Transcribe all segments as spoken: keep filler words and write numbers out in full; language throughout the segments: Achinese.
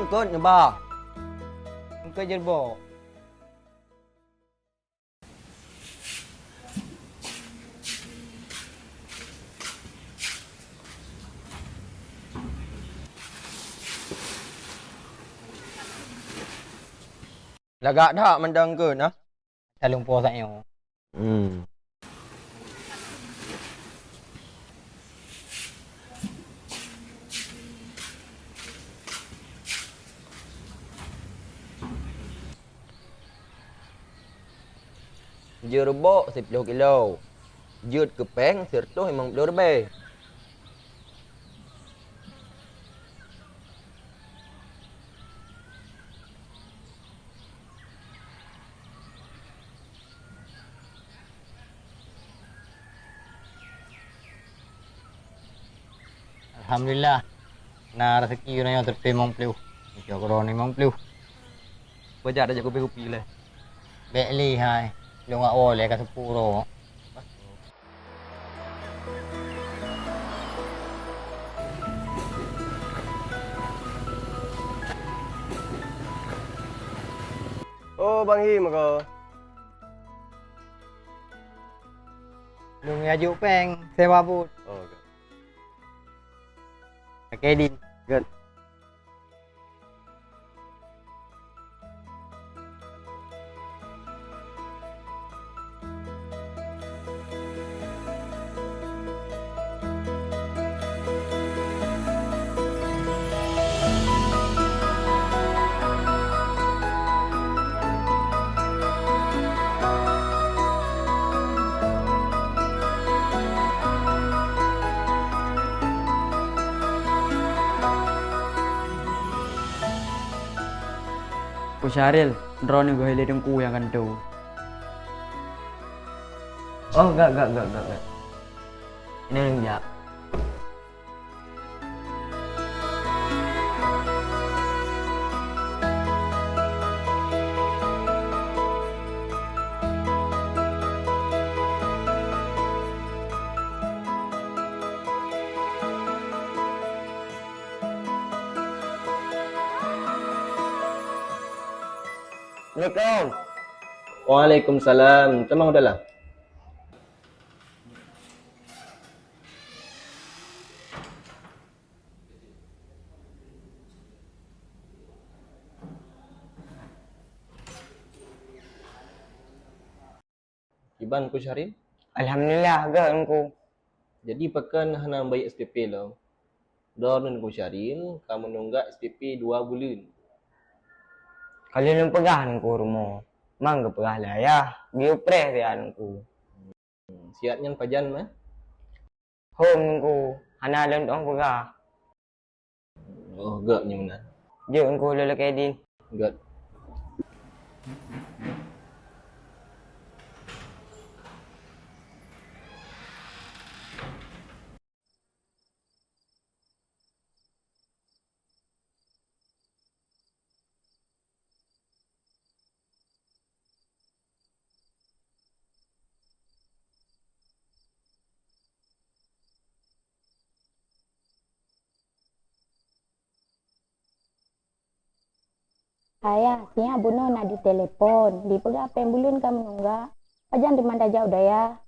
Eungkôt neuba. Eungkôt jeuet bok. Lagak that mantong eungkôt, nah. Saleueng po sak nyoe. Hmm. Jeuet bok siploh kilo. Jeuet keu péng sireutôh limong ploh ribèe. Alhamdulillah, na raseuki uroe nyoe teupeu limong ploh. Icok keudroe limong ploh. Bajak tajak kupi-kupi lé. Bèk lé hai, lôn awai lé ka seupôt uroe. Oh, Bang Him ko. Lôn jak jok péng sewa bot. Oh, ka. Oke, Din. Good. Teungku Syahril, droeneuh geuhôi lé Teungku nyang keuneuk. Oh, gak, gak, gak, gak, gak. Ini yang jak. Assalamualaikum. Waalaikumsalam. Tamah udahlah. Kiban Teungku Syahril? Alhamdulillah, gét Teungku. Jadi pakon hana bayeue S P P lom? Droeneuh Teungku Syahril ka meununggak S P P dua buleuen. Ka lheueh lôn peugah Teungku rumoh, mang geupeugah lé ayah, geuyue preh siat Teungku. Hmm, siat nyan pajan meuh? Hom Teungku, hana lôn tueng peugah. Oh, gét nyoe meunan. Jeuet Teungku, lôn lakée deh. Gét. Ayah, siat bunoe na di telepon, dipeugah péng buleuen ka meununggak. Pajan teuma tajak u dayah?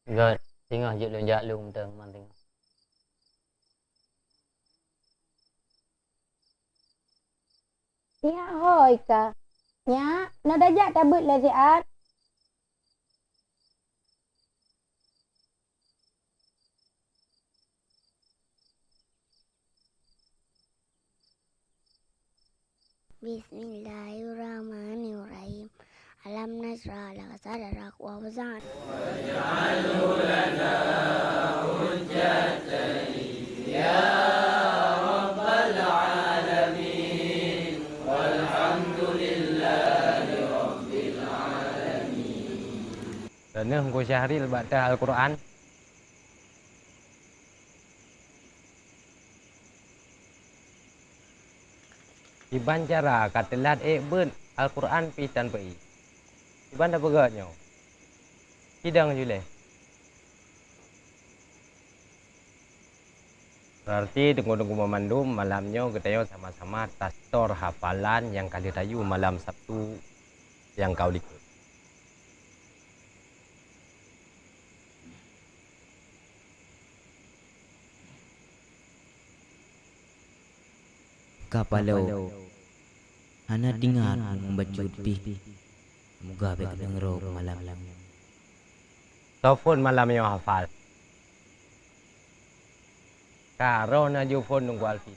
Gét, singoh jeuet lôn jak lôn mantong, man singoh. Nyak hôi ka. Nyak, na tajak tabeuet lé siat. Bismillahirrahmanirrahim. Alam nasyrah laka sadrak wa wazan. Teuneuk Teungku Syahril bak teuh Al-Qur'an. Kiban cara ka teulat ék beuet Al-Qur'an pih tan peuék. Kiban tapeugah nyoe? Sidang juleh. Beurarti teungku-teungku banmandum, malam nyoe geutanyoe sama-sama tastor hafalan nyang ka lheueh tayue malam Sabtu nyang ka u likot. Ka paloe, hana teuingat mubacut pih. Muga bék keunong rhot malam nyoe. Soe phon malam nyoe hafal? Ka, droeneuh ju phon Teungku Alfi.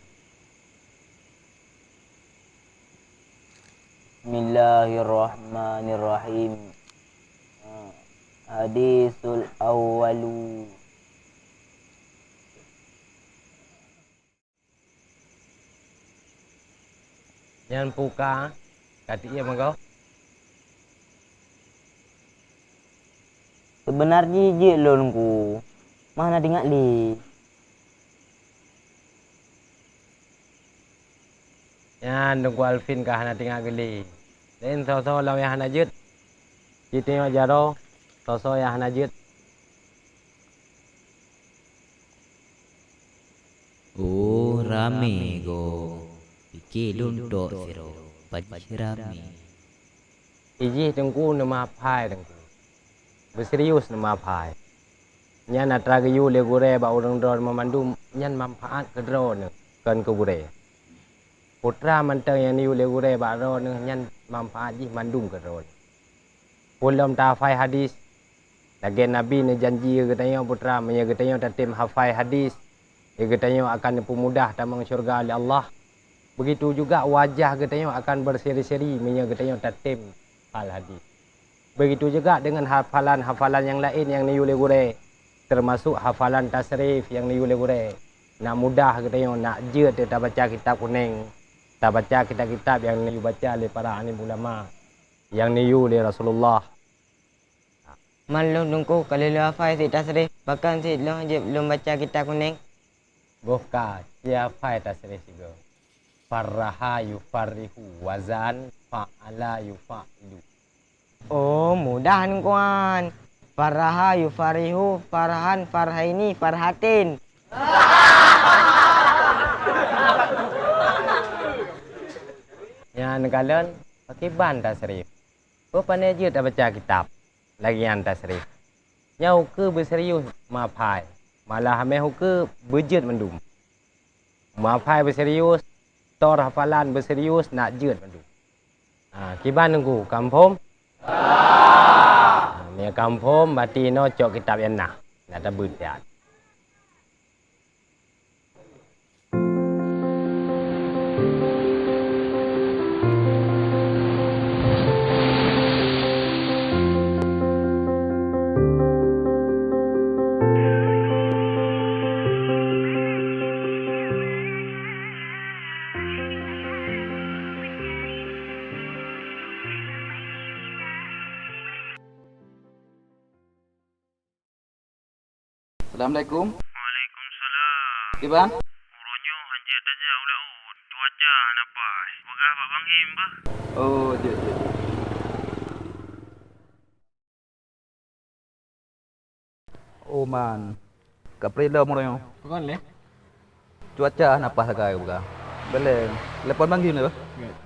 Bismillahirrahmanirrahim. Hadisul awwalu. Nyan peue ka, ka teuiem agoe? Seubeuna jih jeuet lôn Teungku, ma hana teuingat lé. Nyan Teungku Alfin ka hana teuingat geuh lé. Laén soe-soe lom nyang hana jeuet? Cit tanyoe jaroe soe-soe nyang hana jeuet. Oh, ramé goe. Pike lôn tok sidroe, pajan ramé. Ijih Teungku neumeuhafai Teungku. Beuserius neumeuhafai. Nyan atra geuyue lé gurée bak ureuëng droeneuh banmandum, nyan manfaat keu droeneuh, kon keu gurée. Peue teuma mantong nyang neuyue lé gurée bak droeneuh, nyan manfaat jih mandum keu droeneuh. Peue lom tahafai hadis. Lagée Nabi neujanji keu geutanyoe, peue teuma meunyoe geutanyoe tatem hafai hadis, geutanyoe akan neupeumudah tamong syeuruga lé Allah. Beugitu juga wajah geutanyoe akan beuseri-seri meunyoe geutanyoe tatem hal hadis. Beugitu juga deungon hafalan-hafalan nyang laén nyang neuyue lé gurée, teumasok hafalan tasrif nyang neuyue lé gurée. Nak mudah geutanyoe nak jeuet tabaca kitab kunéng, tabaca kitab-kitab nyang neuyue baca lé para alim ulama nyang neuyue lé Rasulullah. Man lôn Teungku ka lheueh lôn hafai sit tasrif, pakon sit lôn hana jeuet lôn baca kitab kunéng? Boh ka, ci hafai tasrif sigoe. Farraha yufarrihu, wazan fa'ala yufailu. Oh, mudah Teungku nyan. Farraha yufarrihu, farhan, farhaini, farhatin. Nyan kalon, pakiban tasrif. Boh pane jeuet tabaca kitab lagée nyan tasrif. Nyan ukeue beuserius meuhafai, malah hamé ukeue beujeuet mandum. Meuhafai beuserius, tor hafalan beuserius, nak jeuet mandum. Ha, kiban Teungku, ka muphom? Ha, meunyoe ka muphom, berarti inoe cok kitab nyang na, na tabeuet siat. Assalamualaikum. Waalaikumsalam. Kiban? Uroe nyoe hanjeuet tajak u laôt. Cuaca hana paih. Peugah bak Bang Him beuh. Oh, jeuet, jeuet, jeuet. Oh, man. Ka preh lom uroe nyoe. Pakon lé? Cuaca hana paih sagai peugah. Beleng. Telepon Bang Him lé beuh. Jeuet.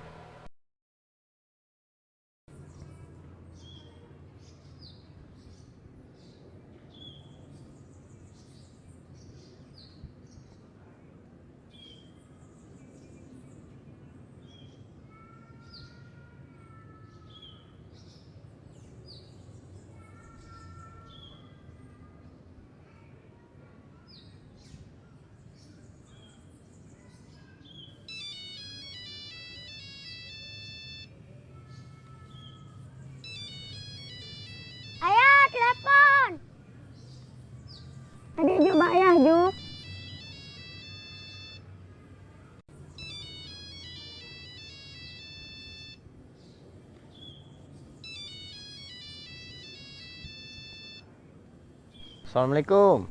Assalamualaikum.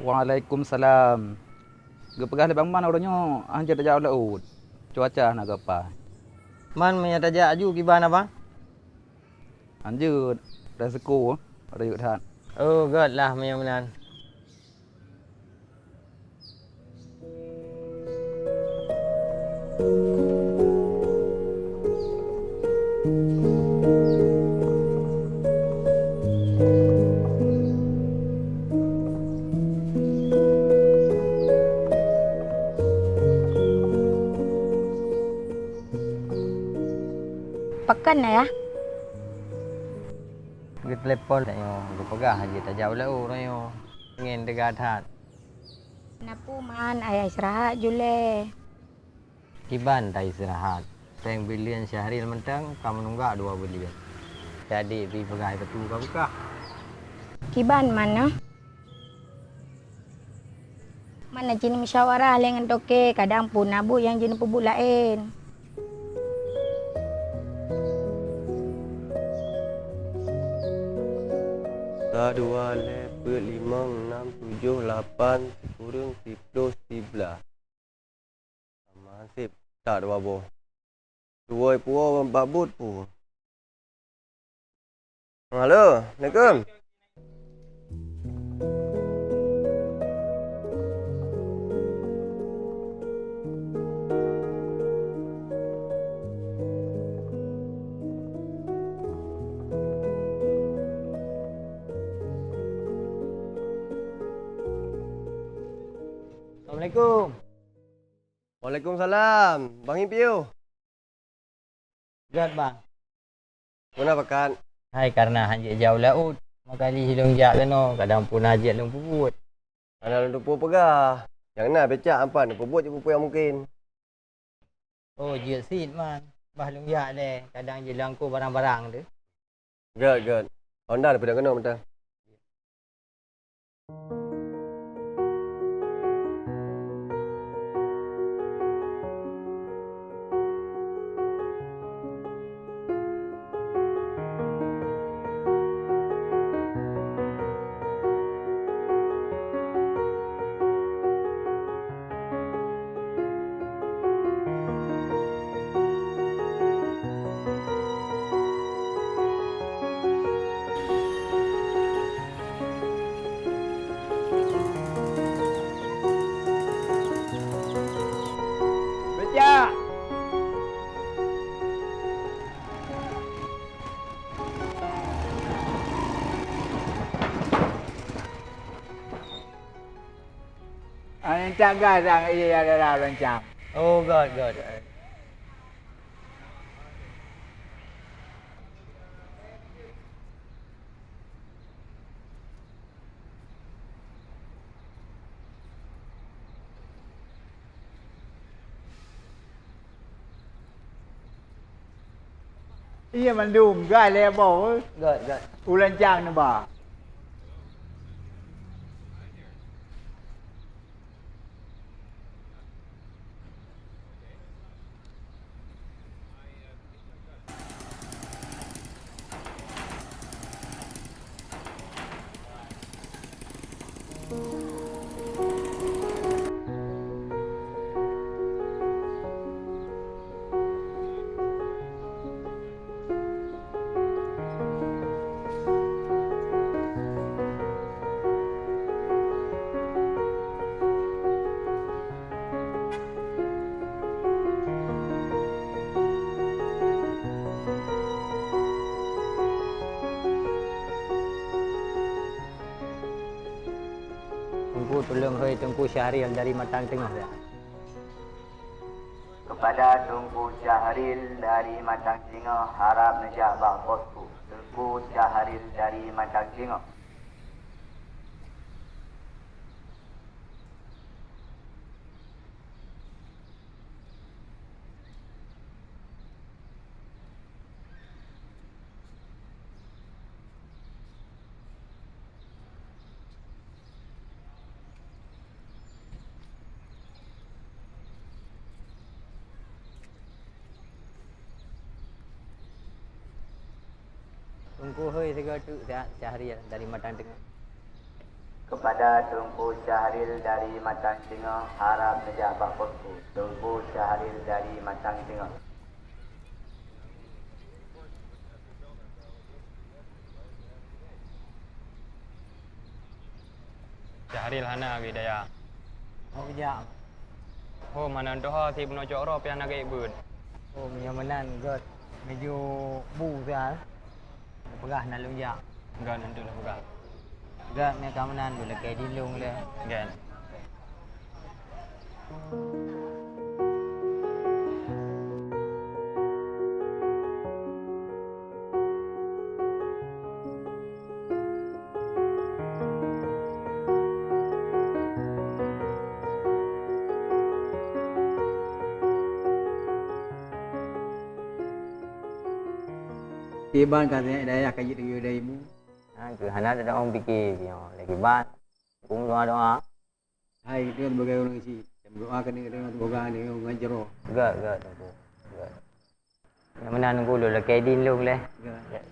Waalaikumsalam. Geupeugah lé Bang Man uroe nyoe hanjeuet tajak u laôt. Cuaca hana geupa. Man, meunyo tajak aju kiban, Abang? Hanjeuet, resiko rayeuk that. Oh, göt lah meunyo meunan. Pakon, Ayah? Geutelepon tanyoe, geupeugah jih tajak u laôt tanyoe. Ngieng teuga that. Na peue Man, Ayah istirahat ju lé. Kiban ta istirahat. Péng buleuen Syahril mantong ka meununggak dua buleuen. Jadi bri peugah teutu ka buka. Kiban Man nyoe? Man na jimeusyawara lé ngon toke, kadang pun na buet nyang jineupeubuet laén. Sa, dua, lhèe, peuet, limong, nam, tujoh, lapan, sikureueng, siploh, siblaih. Sama sép, tak dua boh. Tuwoe puwoe bak buet pu. Halo, assalamualaikum. Assalamualaikum. Waalaikumsalam. Bang Ipiu. Göt, Bang. Meunan pakat? Hai, kareuna hanjeuet jak u laôt. Maka lheuh lôn jak keunoe, kadang pun na jeuet lôn peubuet. Hana lôn tupeue peugah. Nyang na becak ampat neupeubuet jeuet peue-peue nyang mungken. Oh, jeuet cit, Man. Bah lôn jak lé, kadang jeuet lôn angkut barang-barang teuh. Göt, göt. Honda neupeuduek keunoe mantong. Becak! Aneuëk taga sang ié adalah rancang. Oh, göt, göt. Iya mandum, gai lé boh. Göt, göt. Ulan cang neuba. Teungku, tuleueng hôi Teungku Syahril dari Matang Teungoh, ya. Kepada Teungku Syahril dari Matang Teungoh, harap neujak bak pos ku. Teungku Syahril dari Matang Teungoh. Teungku hôi sigoe teuk siat Syahril dari Matang Teungoh. Kepada Teungku Syahril dari Matang Singoh, harab neujak bak posko. Teungku Syahril dari Matang Singoh. Syahril hana geujak. Ho geujak. Ho meunan tuha si bunoe cok roh pih hana geubeuet. Oh, meunyoe meunan, göt. Meunyoe bu siat. Peugah na lôn jak. Göt, nanti lôn peugah. Göt, meunyoe ka meunan, beu lakèe di lôn lé. Göt. Kiban ka teunaik dayah ka jiteubiet dari ibu. Nyan keuh hana teudoa pike nyoe lé kiban. Kung doa-doa. Hai, kita sebagai orang isi. Doa kena kita semoga ni orang jero. Gak, gak, Teungku. Gak. Yang mana Teungku lôn lakèe di lôn lé. Gak. Gak.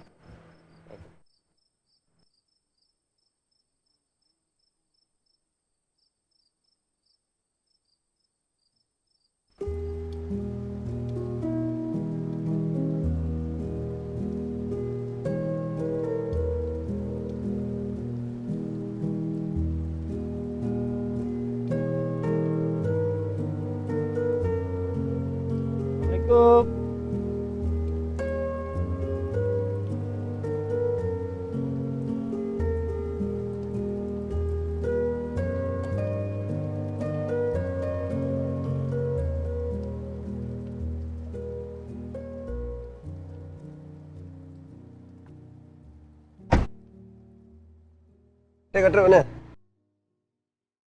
Tengok trok na.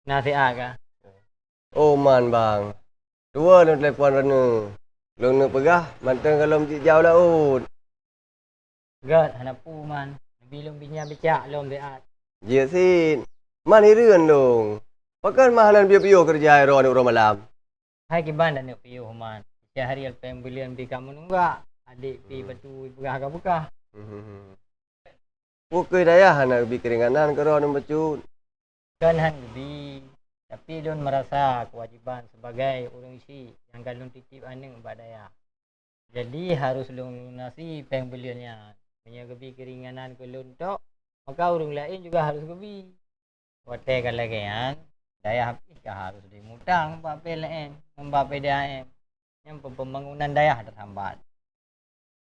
Nasihat kah? Oh man bang. Dua lôn telepon droeneuh. Lôn neupeugah mantong ka lom jijak u laôt. Gét hana peue man. Neubi lôn binya bicak lom siat. Jeuet cit. Man hireuen lôn. Pakon man hana piôh-piôh keureuja droe aneuk uroe malam. Hai kiban aneuk piôh man. Syahril péng buleuen bi ka meununggak. Adék pi patu peugah ka beukah. Peue keuh dayah hana geubi keuringanan keudroe aneuk bacut? Kon han geubi, tapi lôn meurasa keuwajéban sibagai ureuëng syiek nyang ka lôn titip aneuk bak dayah. Jadi harôh lôn lunasi péng buleuen nyan. Meunyoe geubi keuringanan keu lôn tok, maka ureuëng laén juga harôh geubi. Watée ka lagée nyan, dayah pih ka harôh jimutang bak P L N ngon bak P D A M. Nyan peubangunan dayah teuhambat.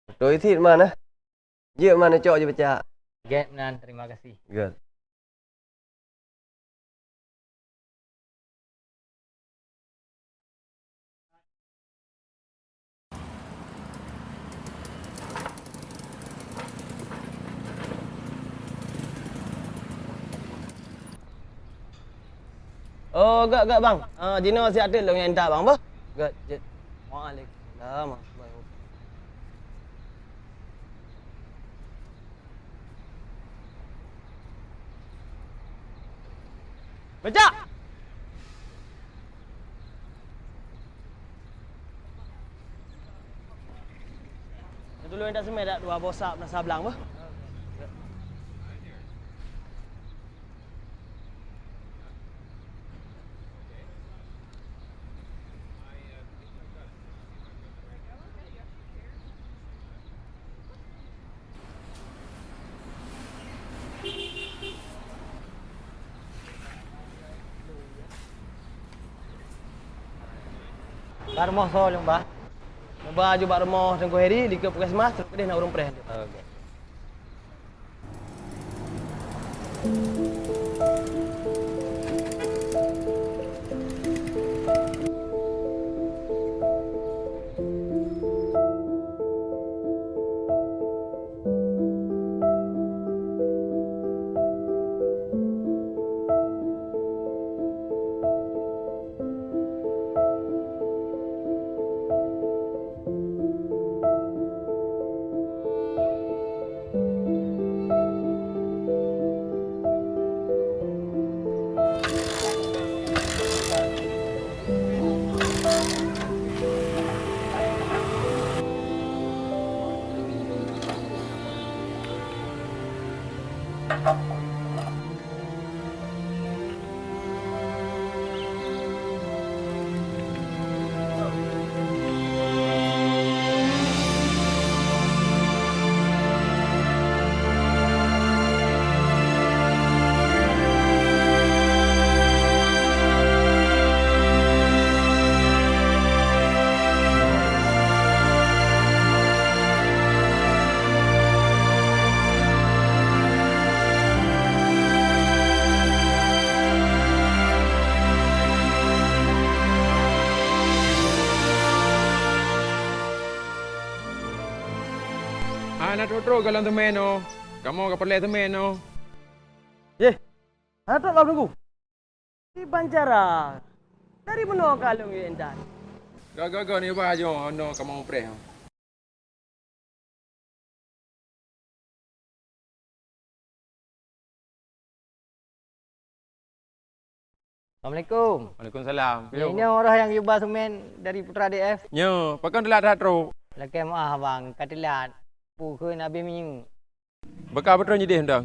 Beutôi cit man, eh. Jeuet man neucok jipeucak. Gét meunan, terima kasih. Gét. Oh, gét, gét, bang. Ah, jinoe siat teuk lôn nyang intat, bang, bah. Gét, jeuet. Waalaikumsalam warahmatullahi wabarakatuh. Becak! Dulu yang tak semai dak dua bosak na sablang bah. Bak rumoh soe lôn ba? Neuba aju bak rumoh Teungku Heri, dikeue puskesmas, trok keudeh na ureuëng preh. Oke. Hana trok-trok goh lom teumé nyoe. Kamoe ka peureulèe teumé nyoe. Yeh, hana trok lom teungku. Di Banjarah. Dari meunoe ka lôn yue intat. Go, go, go, nibak nyoe, nyoe kamoe preh. Assalamualaikum. Waalaikumsalam. Nyoe, nyoe roh nyang geuba seumén dari Putra D F. Nyoe, pakon teulat that trok? Lakèe meu'ah abang, ka teulat. Peue kheun habéh minyeuk. Beuka beutôi nyoe deh, Undang.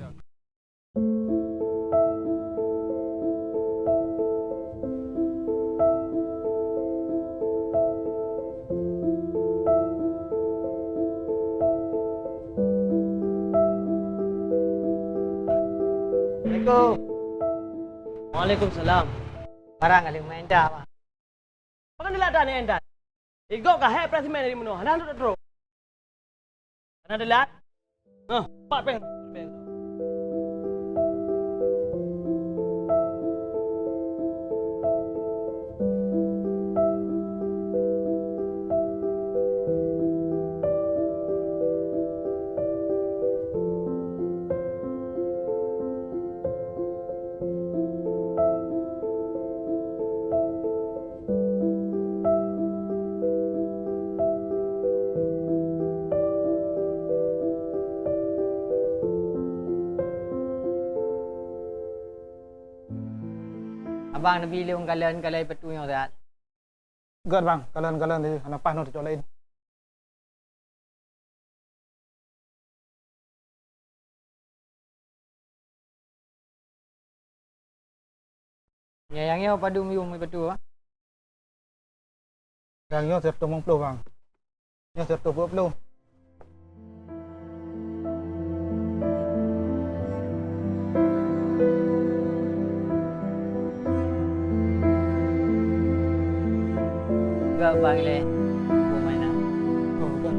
Assalamualaikum. Waalaikumsalam. Barang kali main dah, Bang. Pakon teulat that nyan, Intan? Igob ka hék preh seumén dari meunoe, hana trok-trok. Hana teulat? Hah, pat péng. Abang, neubi lôn kalon, kalon peue nyoe that. Göt, Bang, kalon, kalon, hana paih nyoe teucok laén. Nyan nyang nyoe padum yuem ié batua, Bang? Nyang nyoe sireutoh limong ploh, Bang. Nyoe sireutoh dua ploh. Göt, Bang, lé. Bungöng na. Oh, göt.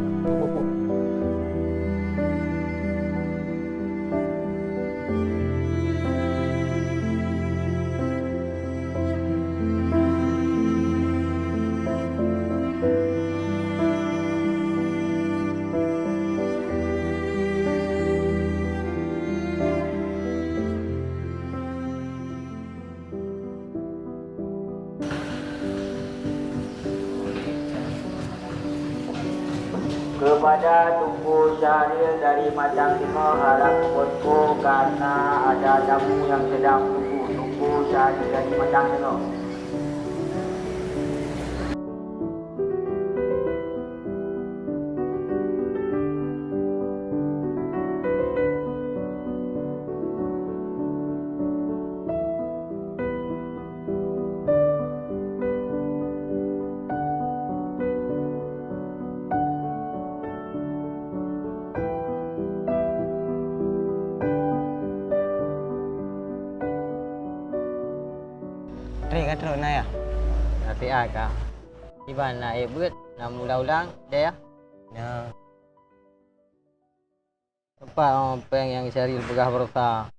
Kepada Teungku Syahril dari Matang Timoh, harap peubuet po karena ada tamu yang sedang menunggu. Teungku Syahril dari Matang Timoh. Trép ka trok na, Yah? Até ka. Iban na ék beuet, na meuulang-ulang, deh, Yah? Na. Teumpat, oh, péng nyang Syahril peugah baroesa.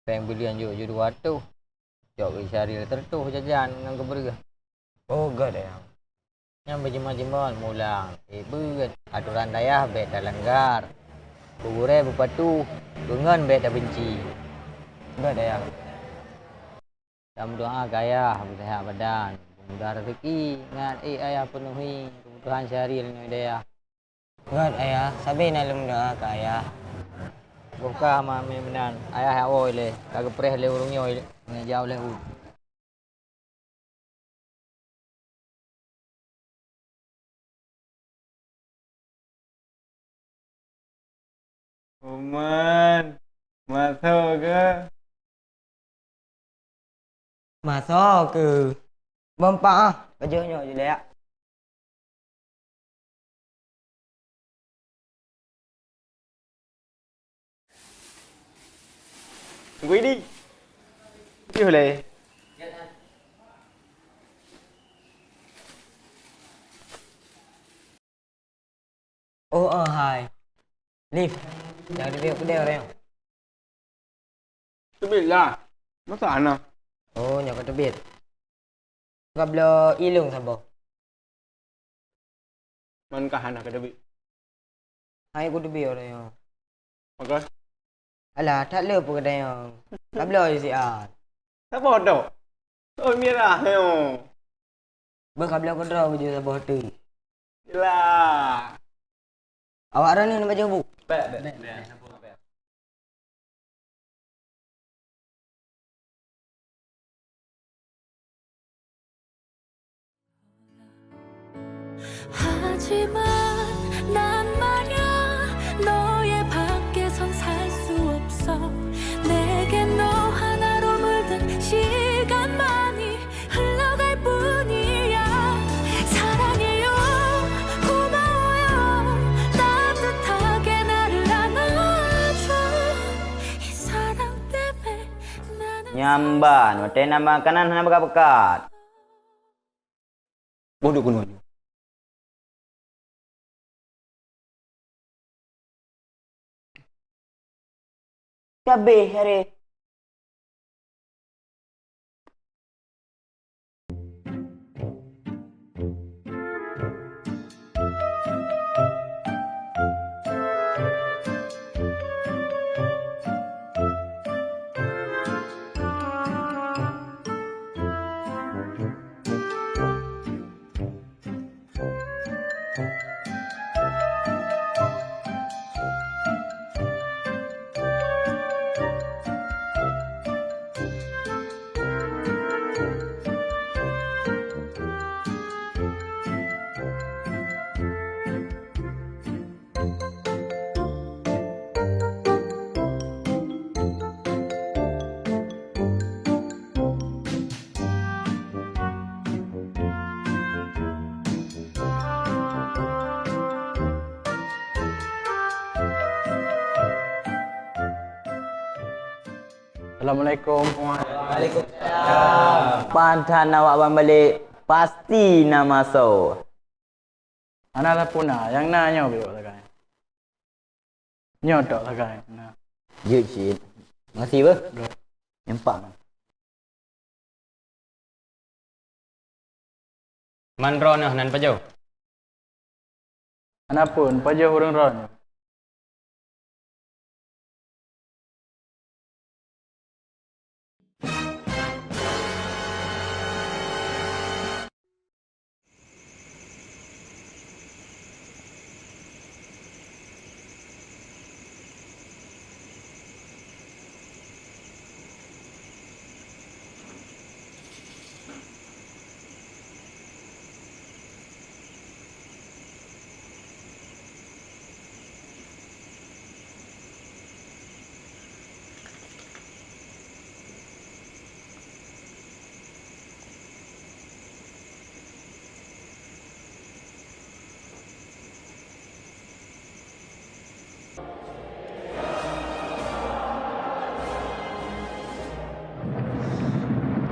Péng buleuen jok ju dua reutôh. Jok keu Syahril sireutoh jajan ngon keubeureueh. Oh, göt, Ayah. Nyan beujimat-jimat mulang, ék beuet, atoran dayah bèk talanggar. Keu gurèe beupatuh, keu ngon bèk tabeunci. Göt, Ayah. Tameudoa keu ayah beuseuhat badan, beumudah raseuki, ngat ék ayah peunuhi keubutuhan Syahril ngon dayah. Göt, Ayah, sabe na lôn meudoa keu ayah. Boh ka ma meunan, ayah jak woe ilèe, ka geupreh lé ureueng nyoe ilèe, meunyo jak u lhèe uet. Uman, masoe keuh? Masoe keuh? Beumpang ah, ka jeuet nyoe ju lé. Teungku Idi. Piôh lé. Oh, oh, hai. Liv, nyang teubiet keudè ureueng. Teubiet lah. Masa hana? Oh, nyoe ka teubiet. Ka bloe ié lôn saboh. Man ka hana ka teubiet. Hai, kuteupeu uroe nyoe. Maka? Alah, that le peue geutanyoe. Ka bloe siat. Saboh dok. Oh, mirah nyoe. Beuh, ka bloe keudroe baju saboh teuk. Yelah. Awak droeneuh na baju bu? Bèk, bèk, bèk. 하지만 난 말야 너의 밖에선 살 수 없어 내게 너 하나로 물든 시간만이 흘러갈 뿐이야 사랑해요 고마워요 따뜻하게 나를 안아줘 이 사랑 때문에 Nyan ban, watèe na makanan hana beukah-beukah. Bodoh keunoe nyoe. Ka abéh aré. Assalamualaikum. Waalaikumsalam. Pan that awak ban balek, pasti na maso. Hana sapeue na, nyang na nyoe beuh sagai. Nyoe tok sagai na. Jeuet cit. Makasih beuh. Nyoe pat. Man droeneuh nan pajoh? Hana peue, pajoh ureueng droeneuh.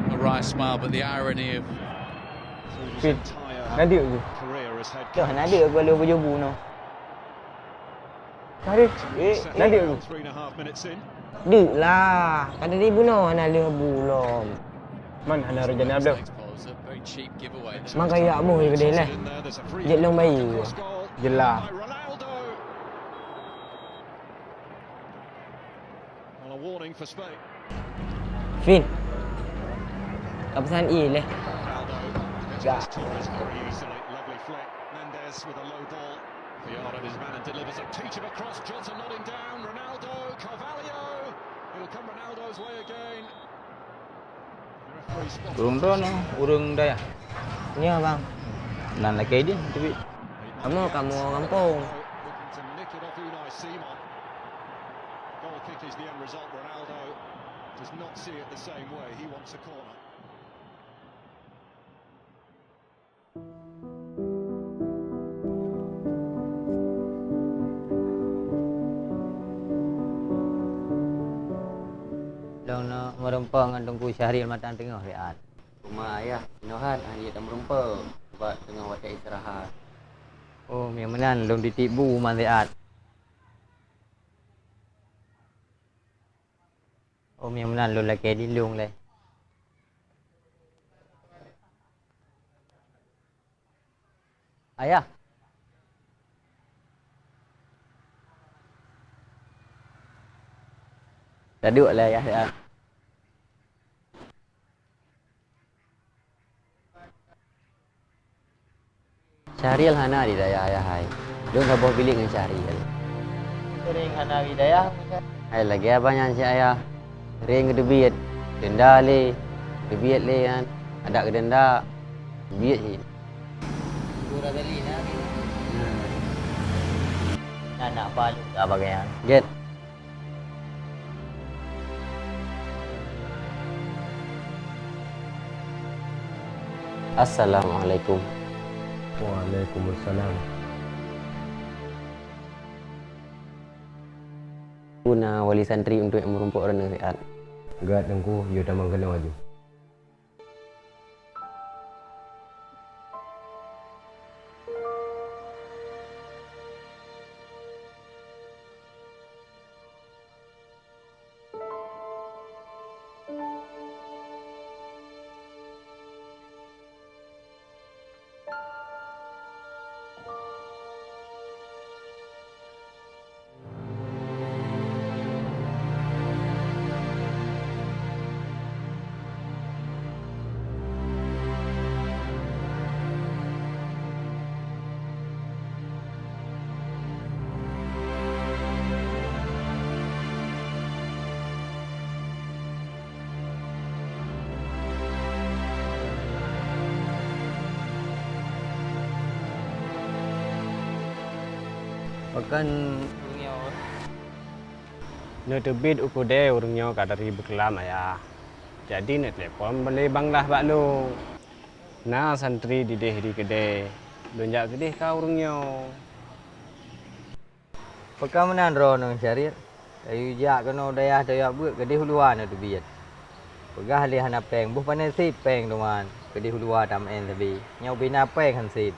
A wry smile, but the irony of his entire career as head coach. Dah, nadék aku lalu baju bu noh. Ka deuh, eh, na deuh. Deuh lah, ka deuh bunoe na lheueh bu lom. Man hana rencana bloe. Man ka yak boh keudeh leh. Jeuet lom bayi. Jeulaih. Fin. Ka peusan ie leh. Dah. Mendes with a low ball. Villar and his man and delivers a teach of a cross. Johnson nodding down. Ronaldo, Carvalho. It'll come Ronaldo's way again. Ureueng droeneuh, ureueng dayah? Nyoe, Bang. Nan lakèe jih, teubiet. Kamoe, kamoe gampông. Looking to nick it off Unai Simon. Goal kick is the end result. Ronaldo does not see it the same way. He wants a corner. Lôn na meureumpok ngon Teungku Syahril mantong teungoh siat. Teuma ayah, inoe han, han jeuet tameureumpok, sabab teungoh watèe istirahat. Oh, meunyo meunan lôn titip bu man siat. Oh, meunyo meunan lôn lakèe lilong lé. Ayah. Taduek lé ayah, ya. Syahriel hana di dayah, ayah hai. Lôn saboh bilék ngon Syahriel. Sering hana di dayah, hai, lagèe abang nyan cit ayah. Sering geuteubiet. Denda lé. Teubiet lé nyan. Adak geudenda. Teubiet cit. Dua belas kali na. Nah, nak apa lu? Apa gaya? Get. Assalamualaikum. Waalaikumsalam. Guna wali santri untuk yang merumpok renang siat. Gèt Teungku, yue tamong keunoe aju. Pakon ureueng nyoe? Neuteubiet u keudè ureueng nyoe ka dari beukelam, Ayah. Jadi neutelepon lé Bang Lah bak lôn. Na santri dideh di keudè, lôn jak keudeh ka ureueng nyoe. Pakon meunan droeneuh, Syahriel? Tayue jak keunoe u dayah tayue beuet keudeh u luwa neuteubiet. Peugah lé hana péng, boh pane sép péng teuma keudeh u luwa tameu'en sabe. Nyoe ubé na péng han sép.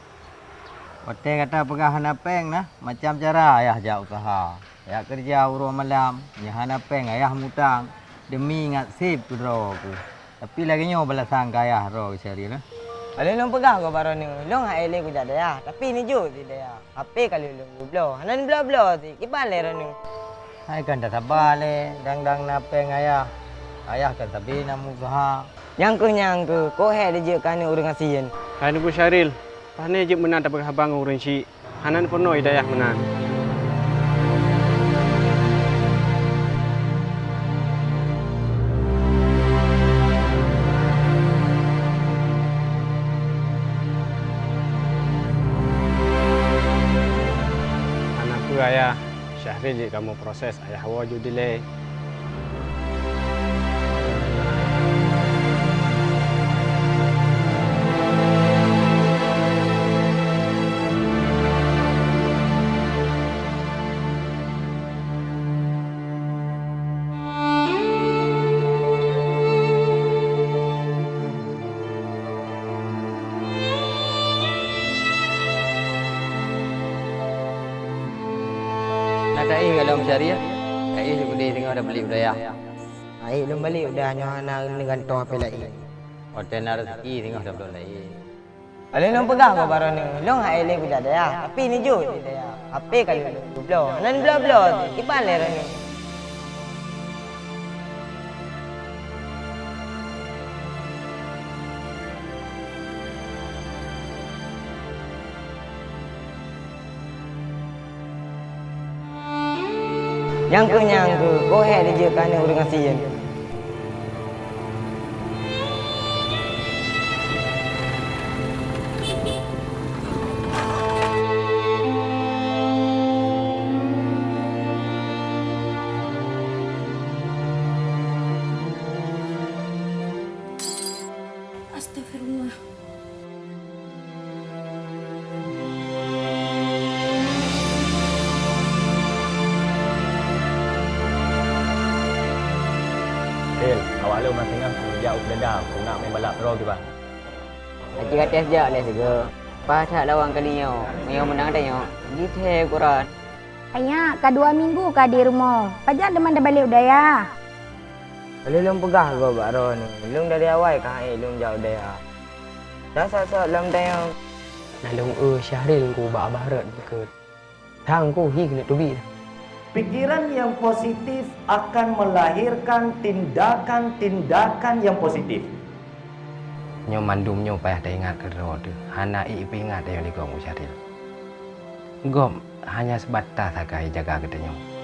Watèe gata peugah hana péng na, macam cara ayah jak useuha. Jak keureuja uroe malam, nyoe hana péng ayah mutang, deumi ingat sép keudroe kheueh. Tapi lagèe nyoe balasan keu ayah droe, Syahriel, eh. Ka lheueh lôn peugah keu bak droeneuh, lôn han ék lé kujak dayah, tapi neujok di dayah. H P ka lheueh lôn geubloe, hana neubloe-bloe cit, kiban lé droeneuh. Hai kan tasaba lé, dang-dang na péng ayah. Ayah kan sabe na meuuseuha. Nyang kheueh, nyang kheueh, kok hék neujeuet keu aneuk ureueng gasien. Hai Teungku Syahriel, pane jeuet meunan tapeugah haba ngon ureueng chik. Hana neupeurunoe i dayah meunan. Hana peue, Ayah. Syahriel jeuet kamoe proses, Ayah woe ju dilèe. Na taéh goh lom, Syahriel? Taéh, lôn keudeh teungoh tabalek u dayah. Taéh lôn balek u dayah nyoe hana neugantoe H P laén. Watèe na raseuki teungoh tabloe laén. Ka lheueh lôn peugah keu bak droeneuh, lôn han ék lé kujak dayah, tapi neujok di dayah. H P ka lheueh lôn geubloe, hana neubloe-bloe cit, kiban lé droeneuh. Nyang kheueh, nyang kheueh, kok hék neujeuet keu aneuk ureueng gasien. Astagfirullah. Ril, awak lôn meusingoh kujak u Keuleuda, keuneuk meubalap droe kiban. Aci ka tes jak lé sigoe. Paih that lawan kali nyoe, meunyoe meunang tanyoe, jithèe ukuran. Ayah, ka dua minggu ka di rumoh. Pajan teuma tabalek u dayah? Ka lheueh lôn peugah gob bak droeneuh, lôn dari awai ka han ék lôn jak u dayah. Dasat-sat lam dayah. Na lôn eu Syahril Teungku bak Abah Rot beukeut. Thang Teungku hi keuneuk teubiet. Pikiran yang positif akan melahirkan tindakan-tindakan yang positif. Nyoe mandum nyoe payah taingat keudroe teuh, hana ék peuingat tanyoe lé gob Syahril. Gob hanya seubatas sagai jaga geutanyoe.